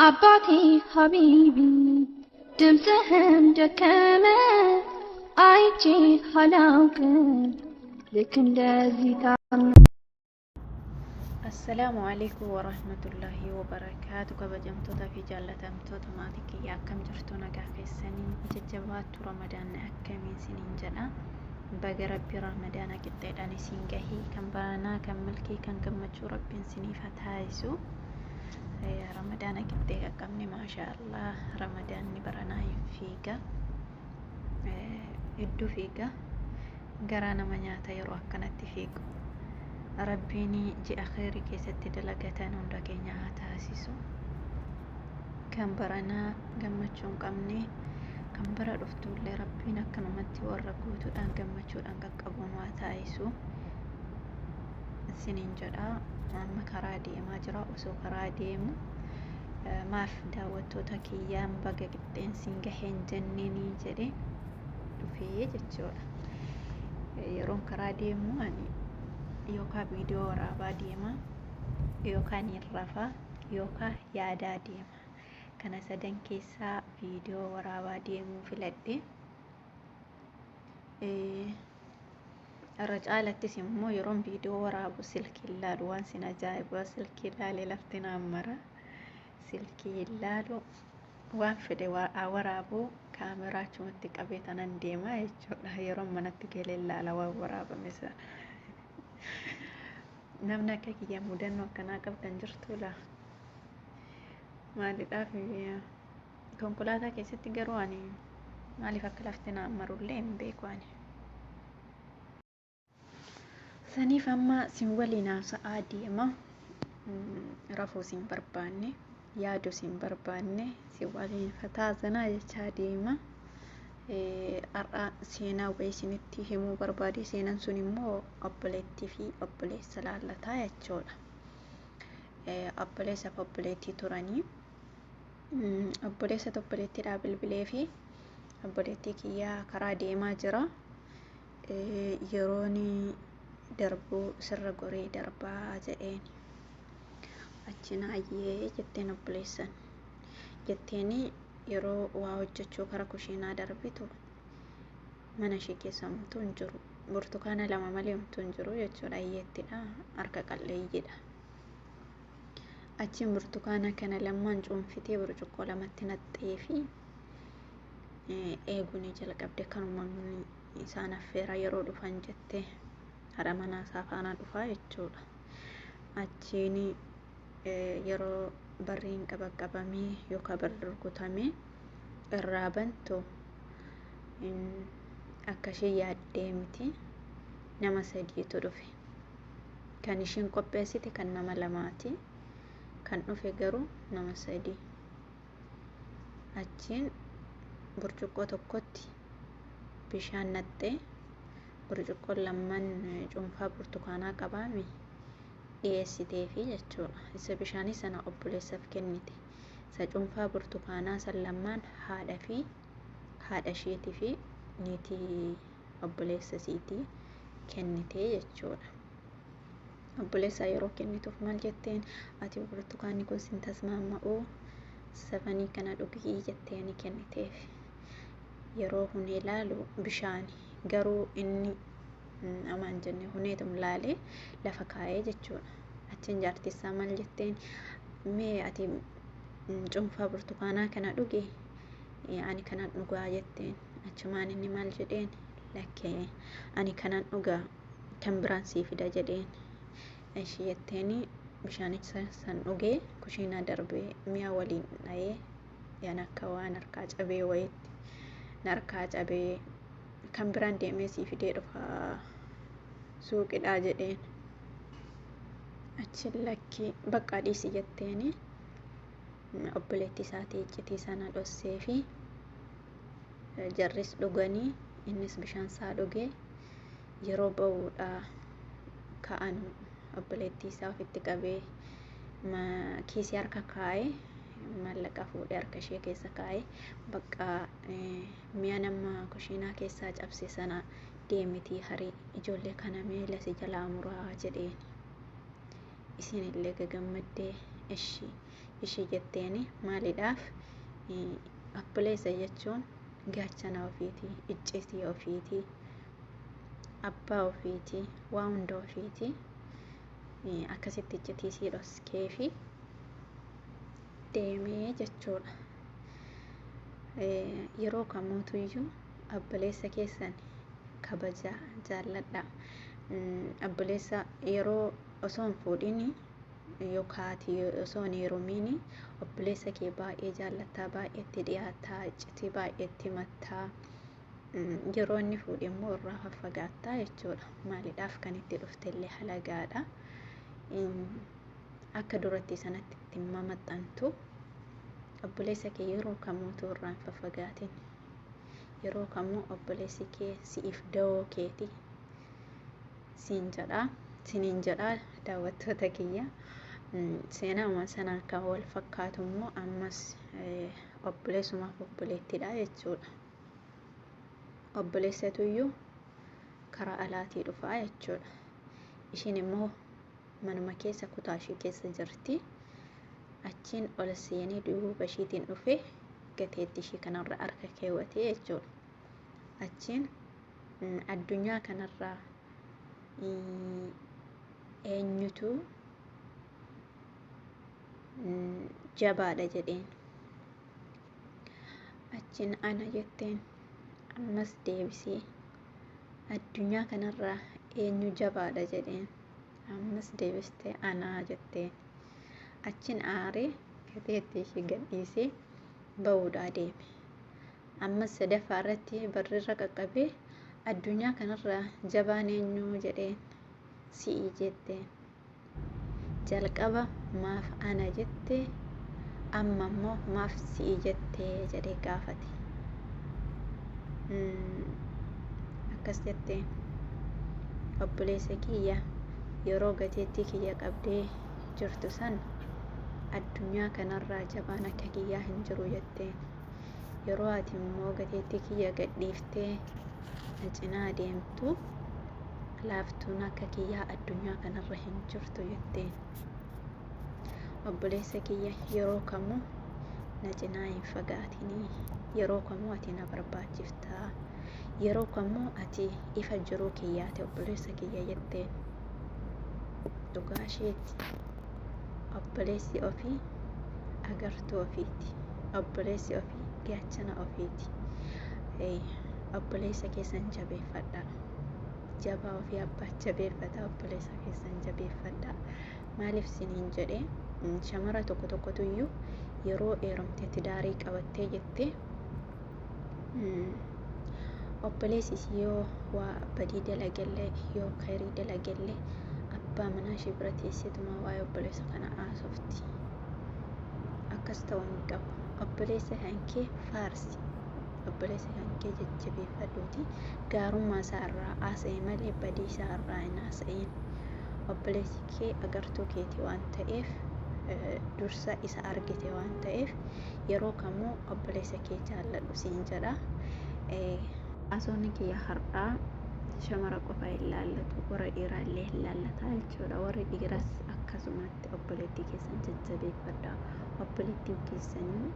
አባቴ ሀቢቢ ድምፅህም ደከመ አይቼ አላውቅም ልክ እንደዚህ ታም። Assalaamu alaikum warahmatullahi wabarakaatu. Kabajamtoota fi jaallatamtoota maatii kiyya, akkam jirtu? Nagaa keessanii? Jajjabaattu? Ramadaanni akkamiin isiniin jedha? Baga Rabbi Ramadaana qixxeedhaan isin gahee. Kan baranaa kan milkii kan gammachuu Rabbiin isiniif haa taasisu. Ramadaana qixxee qaqqabne, maashaa Allah. Ramadaanni baranaa hin fiiga, hedduu fiiga, garaa nama nyaata yeroo akkanatti fiigu. Rabbiin ji'a kheyrii keessatti dalagatan hunda keenya haa taasisu. Kan baranaa gammachuu hin qabne, kan bara dhuftuullee Rabbiin akkanumatti warra guutuudhaan gammachuudhaan qaqqabu nu haa taasisu isiniin jedha. Amma karaa deemaa jira. Osoo karaa deemu maaf daawwattoota kiyyaan baga qixxeen siin gaheen jenneenii jedhe dhufee jechuudha. Yeroon karaa deemu ani yookaan viidiyoo waraabaa deema, yookaan hin rafaa, yookaan yaadaa deema. Kana sadan keessaa viidiyoo waraabaa deemuu filadhe. Irra caalattis immoo yeroon viidiyoo waraabu silkii ilaalu waan sin ajaa'ibu, silkii ilaalee lafti naan mara. Silkii ilaalu, waan fedhe waraabu, kaameraa achumatti qabee tanan deema jechuudha. Yeroon manatti galee ilaala waan waraabame sana. Namni akka kiyya mudannoo akkanaa qabdan jirtu laa? Maalidhaaf konkolaataa keessatti garuu ani maaliif akka lafti naan marullee hin beeku ani. Saniif amma sin waliin haasa'aa deema. Rafuu sin barbaanne, yaaduu sin barbaanne, sin waliin fataa zanaa jechaa deema. Har'a seenaa wayii isinitti himuu barbaade. Seenaan sun immoo obboleettii fi obboleessa laallataa jechuudha. Obboleessa fi obboleettii turanii. Obboleessa obboleettiidhaa bilbilee fi obboleettii kiyyaa karaa deemaa jira. Yeroon darbuu sirra goree darbaa jedheen. Achi naayyee jetteen obboleessan. Jetteeni yeroo waa hojjechuu kara kushiinaa darbitu mana ishee keessa homtuu hin jiru. Burtukaana lama malee homtuu hin jiru jechuudha. Hiyyeettidha. Harka qalleeyyiidha. Achiin burtukaana kana lamaan cuunfitee burcuqqoo lamatti naqxee fi eeguu ni jalqabde. Kanuma isaan affeera yeroo dhufan jette, haadha manaa isaa faana dhufaa jechuudha. Achiin yeroo barriin qabaqqabamee yookaan barri rukutamee irraa bantu, akka isheen yaaddee miti, nama sadiitu dhufe. Kan isheen qopheessite kan nama lamaati. Kan dhufe garuu nama sadii. Achiin burcuqqoo tokkotti bishaan naqxee, burcuqqoon lamman cuunfaa burtukaanaa qabaame dhiyeessiteefi jechuudha. Isa bishaanii sana obboleessaaf kennite. Isa cuunfaa burtukaanaa san lammaan haadha fi haadha isheetii fi niitii obboleessa isiitii kennite jechuudha. Obboleessaa yeroo kennituuf maal jetteen? Ati burtukaanni kun sin tasmaamma'u, safanii kana dhugii jetteeni kenniteef. Yeroo hunee laalu bishaani, garuu inni amaan jenne, huneetum laalee lafa kaa'ee jechuudha. Achiin jaartisaa maal jetteen? Mee ati cuunfaa burtukaanaa kana dhugi, ani kanan dhugaa jetteen. Achumaan inni maal jedheen? Lakkee, ani kanan dhugaa, kan biraan sii fida jedheen. Ishii jetteeni bishaanicha san dhugee kushiinaa darbee mi'a waliin dha'ee, yan akka waan harkaa cabee wayitti, harkaa cabee, kan biraan deemee sii fidee dhufa suuqidhaa jedheen. Achi lakkii, bakka dhiisi jetteeni obboleettii isaatii iccitii sana dhossee fi jarris dhuganii, innis bishaan isaa dhugee yeroo ba'uudha ka'an, obboleettii isaa ofitti qabee kiisii harka kaa'ee, maallaqa fuudhee harka ishee keessa kaa'ee, bakka mi'a nama kushiinaa keessaa cabse sana deemitii harii, ijoollee kana miila si jalaa muraa jedheen. Isin illee gagammaddee, ishi Ishii jetteeni maaliidhaaf obboleessa jechuun gaachana ofiiti, icciitii ofiiti, abbaa ofiiti, waa hunda ofiiti. Akkasitti iccitii isii dhokskeefi deemee jechuudha. Yeroo kamuutuyyuu obboleessa keessan kabajaa, jaalladhaa. Obboleessa yeroo osoo hin fuudhin yookaan osoo hin heerumin obboleessa kee baay'ee jaallattaa, baay'ee itti dhiyaattaa, iccitii baay'ee itti himattaa. Yeroo inni fuudhe immoo irraa faffagaattaa jechuudha. Maaliidhaaf kan itti dhufte illee halagaadha. Akka duratti sanatti itti mamaxxantu. Obboleessa kee yeroo kamuutu irraa hin faffagaatin. Yeroo kamuu obboleessi kee si'iif dawoo keeti siin jedha. Siniin jedha daawwattoota kiyya. Seenaama sanaan kan wal fakkaatu immoo ammas obboleessumaaf obboleettidha jechuudha. Obboleessatuyyuu karaa alaatii dhufaa jechuudha. Ishiin immoo manuma keessa kutaa ishii keessa jirti. Achiin ol seenee duuba ishiitiin dhufee gateetti ishii kanarra harka keewwatee jechuudha. Achiin addunyaa kanarraa eenyutu jabaadha jedheen. Achiin ana jetteen. Ammas deebisee addunyaa kanarraa eenyu jabaadha jedheen. Ammas deebistee anaa jetteen. Achiin aaree gateetti ishii gadhiisee ba'uudhaa deeme. Ammas sadaffaa irratti barrirra qaqqabee addunyaa kanarraa jabaan eenyu jedheen. Si'i jetteen. Jalqaba maaf ana jette, amma immoo maaf si'i jettee jedhee gaafate. Akkas jetteen, obboleessa kiyya yeroo gateettii kiyya qabdee jirtu san addunyaa kanarraa jabaan akka kiyyaa hin jiru jetteen. Yeroo ati immoo gateettii kiyya gadhiiftee na cinaa deemtu laaftuun akka kiyyaa addunyaa kanarra hin jirtu jetteen. Obboleessa kiyya yeroo kamuu na cinaa hin fagaatinii. Yeroo kamuu ati na barbaachiftaa. Yeroo kamuu ati ifa jiruu kiyyaati obboleessa kiyya jetteen. Dhugaa isheeti. Obboleessi ofii agartuu ofiiti. Obboleessi ofii gaachana ofiiti. Obboleessa keessan jabeeffadhaa. Jabaa ofii abbaa jabeeffata, obboleessa keessan jabeeffadhaa. Maaliif siniin jedhee, shamara tokko tokkotu iyyuu yeroo heerumte tidaarii qabattee jettee obboleessi isii yoo waa badii dalagellee yoo khayrii dalagellee abbaa manaa ishee bira teesseetuma waa'ee obboleessa kana haasofti. Akkas ta'uu hin qabu. Obboleessa kan kee faarsi. Obboleessa kan kee jajjabeeffadhuuti gaarummaa isaa irraa haasa'e malee badii isaa irraa hin haasa'in. Obboleessi kee agartuu keeti waan ta'eef, dursa isa argite waan ta'eef, yeroo kamuu obboleessa kee jaalladhu siin jedha. Haasofni kiyya har'aa shamara qofa hin laallatu, warra dhiiraa illee hin laallata jechuudha. Warri dhiiras akkasumatti obboleettii keessan jajjabeeffadha. Obboleettiin keessanii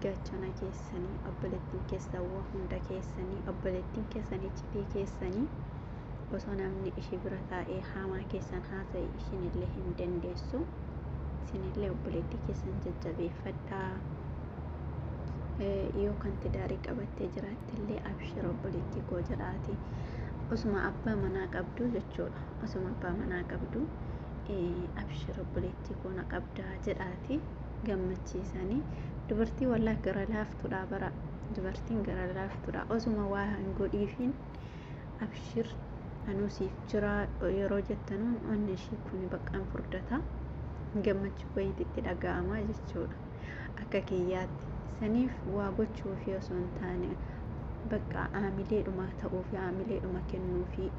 gaachana keessanii, obboleettiin keessan waa hunda keessanii, obboleettiin keessan iccitii keessanii osoo namni ishii bira taa'ee hamaa keessan haasa'e ishiin illee hin dandeessu. Isinillee obboleettii keessan jajjabeeffadhaa. Yoo kan tidaarii qabattee jiraatte illee abshir obboleettii koo jedhaati. Osuma abbaa manaa qabdu jechuudha. Osuma abbaa manaa qabdu abshir obboleettii koo na qabdaa jedhaati gammachiisanii. Dubartii wallahi gara laaftuudha bara. Dubartiin gara laaftuudha. Osuma waa hin godhiifin abshir anuu siif jira yeroo jettanuun onni ishii kun baqqaan furdata. Gammachuu wayiitti itti dhaga'ama jechuudha. Akka kiyyaatti. Saniif waa gochuufi osoo hin taane bakka aamileedhuma ta'uufi aamileedhuma kennuufi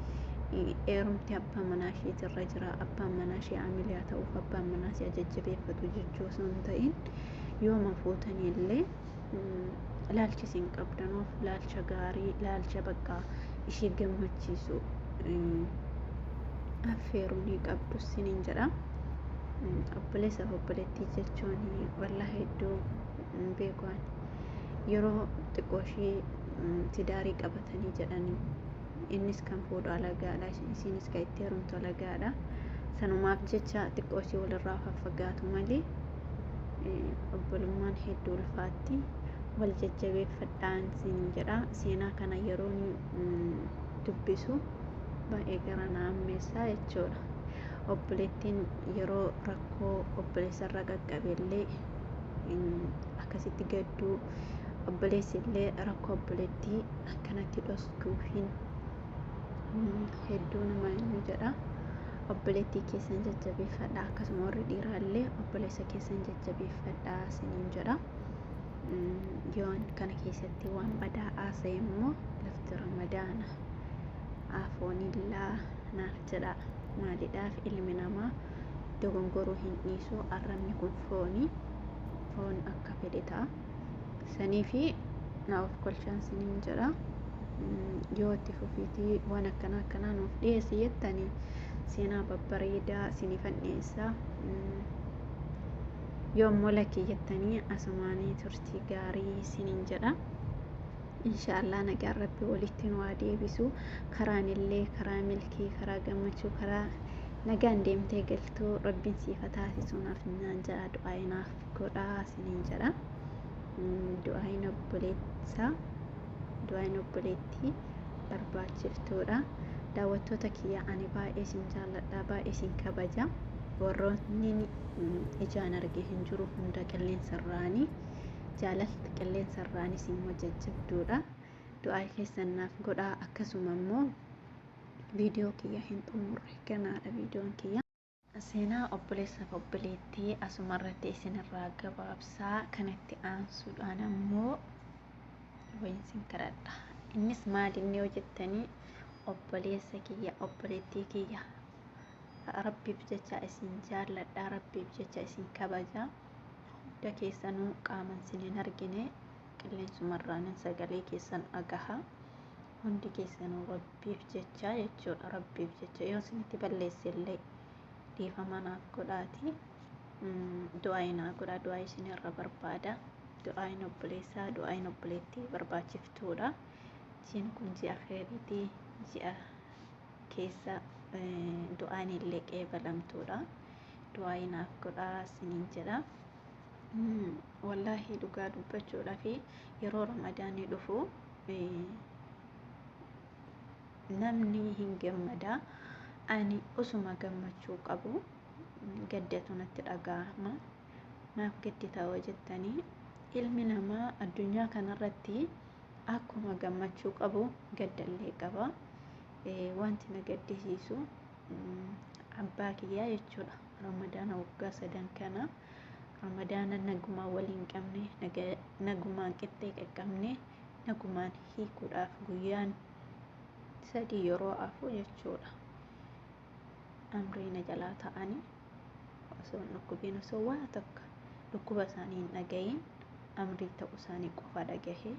heerumti abbaa manaa isheetirra jira. Abbaan manaa ishee aamilee haa ta'uuf, abbaan manaa ishee jajjabeeffatu jechuu osoo hin ta'in yooma fuutanillee ilaalcha isin qabdanuuf ilaalcha gaarii, ilaalcha bakka ishee gammachiisu affeeruu ni qabdu isiniin jedha. Obboleessaaf obboleettii jechuun wallaahi hedduu beeku ani. Yeroo xiqqoo ishee tidaarii qabatanii jedhanii innis kan fuudhu alagaadha, isiinis kan itti heerumtu alagaadha. Sanumaaf jecha xiqqoo ishee walirraa faffagaatu malee obbolummaan hedduu ulfaatti. Wal jajjabeeffadhaan siin jedha. Seenaa kana yeroon dubbisu baay'ee gara na hammeessaa jechuudha. Obboleettiin yeroo rakkoo obboleessarra qaqqabe illee akkasitti gadduu, obboleessi illee rakkoo obboleettii akkanatti dhoskuufiin hedduu nama inni jedha. Obboleettii keessan jajjabeeffadha, akkasuma warri dhiiraa illee obboleessa keessan jajjabeeffadha isiniin jedha. Yoon kana keessatti waan badaa haasa'e immoo lafti Ramadaana, afoonillaa naaf jedha. Maaliidhaaf ilmi namaa dogongoruu hin dhiisu. Arrabni kun fooni, foon akka fedhe ta'a. Sanii fi na of kolchaan isiniin jedha. Yoo itti fufiitii waan akkanaa akkanaa nuuf dhiyeessi jettanii, seenaa babbareedaa isiniifan dhiyeessaa. Yoo immoo lakkii jettanii, asumaanii turtii gaarii isiniin jedha. Inshaallah nagaan Rabbi walitti nu haa deebisu. Karaan illee karaa milkii, karaa gammachuu, karaa nagaan deemtee galtuu Rabbiin siif haa taasisu naaf naan jedha. Du'aa naaf godhaa isiniin jedha. Du'aayin obboleessaa, du'aayin obboleettii barbaachiftuudha. Daawwattoota kiyya, ani baay'ee isin jaalladha, baay'ee isin kabaja. Warroonni ijaan arge hin jiru, hunda qilleensarraanii jaalalti qilleensarraanis immoo jajjabduudha. Du'aa keessan naaf godhaa. Akkasuma immoo viidiyoo kiyya hin xumurre, ganaadha viidiyoon kiyya. Seenaa obboleessaaf obboleettii asuma irratti isinirraa gabaabsaa. Kanatti aansuudhaan ammoo wayin isin kadhadha. Innis maal inni yoo jettanii, obboleessa kiyya, obboleettii kiyya, Rabbiif jecha isin jaalladha, Rabbiif jecha isin kabaja. Hunda keessanuu qaaman isin hin argine, qilleensumarraanin sagalee keessan dhagaha. Hundi keessanuu Rabbiif jecha jechuudha. Rabbiif jecha yoo isinitti balleesse illee dhiifama naaf godhaati. Du'aa naa godhaa, du'aa isinirra barbaada. Du'aayin obboleessaa, du'aayin obboleettii barbaachiftuudha. Jiin kun ji'a kheyriitii, ji'a keessa du'aan illee qeebalamtuudha. Du'aa naaf godhaa isiniin jedha. Wallaahi dhugaa dubbachuudhaa fi yeroo Ramadaanni dhufu namni hin gammada. Ani osuma gammachuu qabu gaddatu natti dhaga'ama. Maaf gaddi ta'oo jettanii, ilmi namaa addunyaa kanarratti akkuma gammachuu qabu gaddallee qaba. Wanti na gaddisiisu abbaa kiyyaa jechuudha. Ramadaana waggaa 3 kana Ramadaana nagumaan waliin qabne, nagumaan qixxee qaqqabne, nagumaan hiikuudhaaf guyyaan 3 yeroo hafu jechuudha. Amrii na jalaa ta'anii osoo hin dhukkubiin, osoo waa tokko dhukkuba isaanii hin dhaga'iin, amrii ta'uu isaanii qofa dhagahee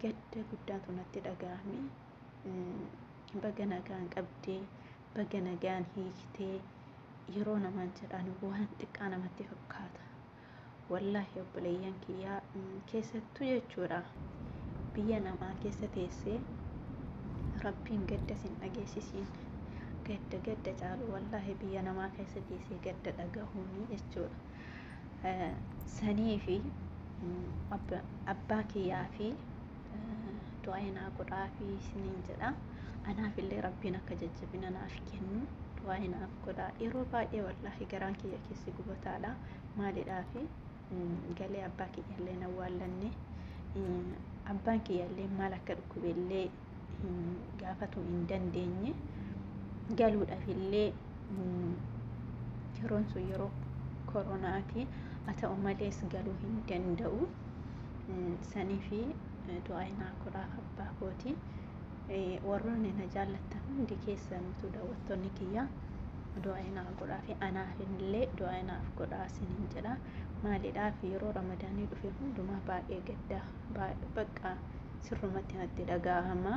gadda guddaatu natti dhagahame. Baga nagaan qabdee, baga nagaan hiiktee yeroo namaan jedhan waan xiqqaa namatti fakkaata. Wallaahi obboleeyyan kiyyaa, keessattuu jechuudha, biyya namaa keessa teessee Rabbiin gadda sin dhageessisiin. Gadda gadda caalu wallaahi biyya namaa keessa teessee gadda dhagahuuni jechuudha. Sanii fi abbaa kiyyaa fi du'aa naa godhaa fi isiniin jedha. Anaaf illee Rabbiin akka jajjabina naaf kennu du'aa naaf godhaa. Yeroo baay'ee wallaahi garaan kiyya keessi gubataadha. Maalidhaa fi galee abbaa kiyya illee na awwaallanne. Abbaan kiyya illee maal akka dhukkube illee gaafatuu hin dandeenye. Galuudhaaf illee yeroon sun yeroo koronaati. Haa ta'u malees galuu hin danda'u. Sanii fi du'aa naa godhaaf abbaa kooti. Warroonni na jaallattan hundi keessanuutu, daawwattoonni kiyya, du'aa naa godhaa fi anaaf illee du'aa naaf godhaa isiniin jedha. Maaliidhaaf yeroo Ramadaanii dhufe hundumaa baay'ee gadda, bakka sirrumatti natti dhagahama.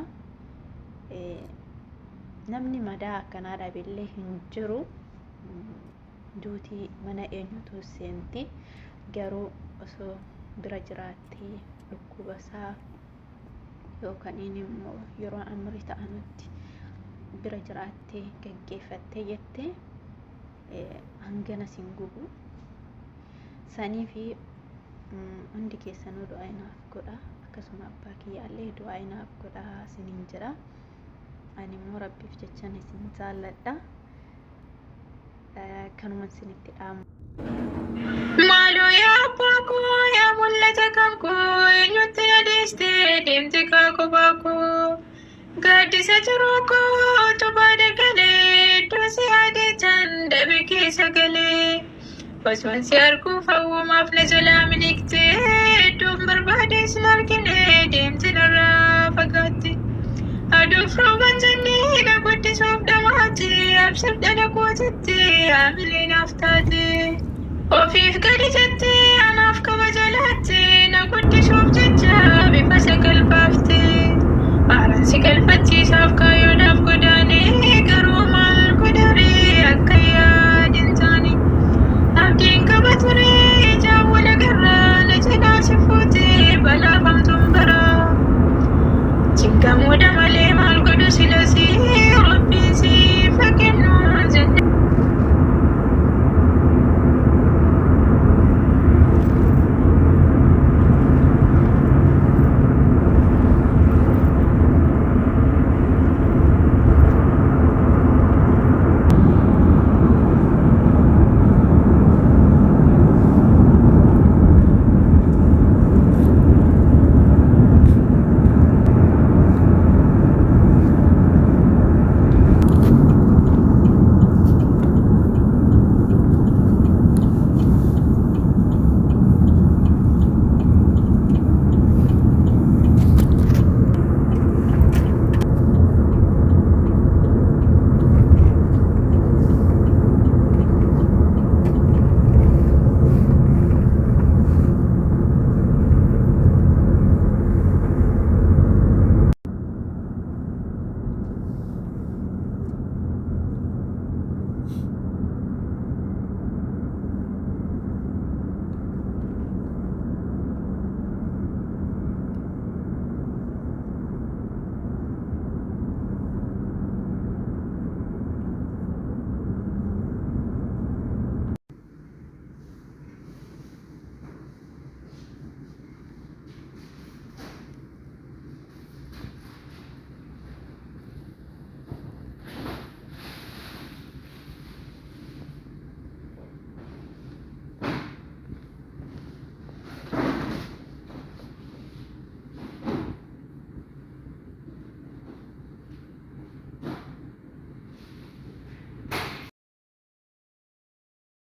Namni madaa akkanaa dhabe illee hin jiru. Duutii mana eenyutu seenti, garuu osoo bira jiraattee dhukkuba isaa yookaan immoo yeroo amrii ta'anutti bira jiraattee gaggeeffattee jettee hangana sin gubu. Sanii fi hundi keessanuu du'aa naaf godha. Akkasuma abbaa kiyyaallee du'aa naaf godha isiniin jedha. Ani immoo Rabbiif jechan isin jaalladha. Kanuma isinitti dhaamu. Maaloo yaa abbaa koo, yaa mul'ata kan koo, eenyutti na dhiistee deemte kaa kophaa koo? Gaaddisa jiruu koo utubaa dagalee, iddoo si yaadeetan dhabe keessa galee. Osoon si arguuf hawwumaaf na jalaa miliqxee, iddoon barbaade sin argine, deemte narraa fagaatte. Aduuf rooban jennee na guddisuuf dhamaate, absif dhala kootitti haamilee naaf taate. Ofiif gadi jettee anaaf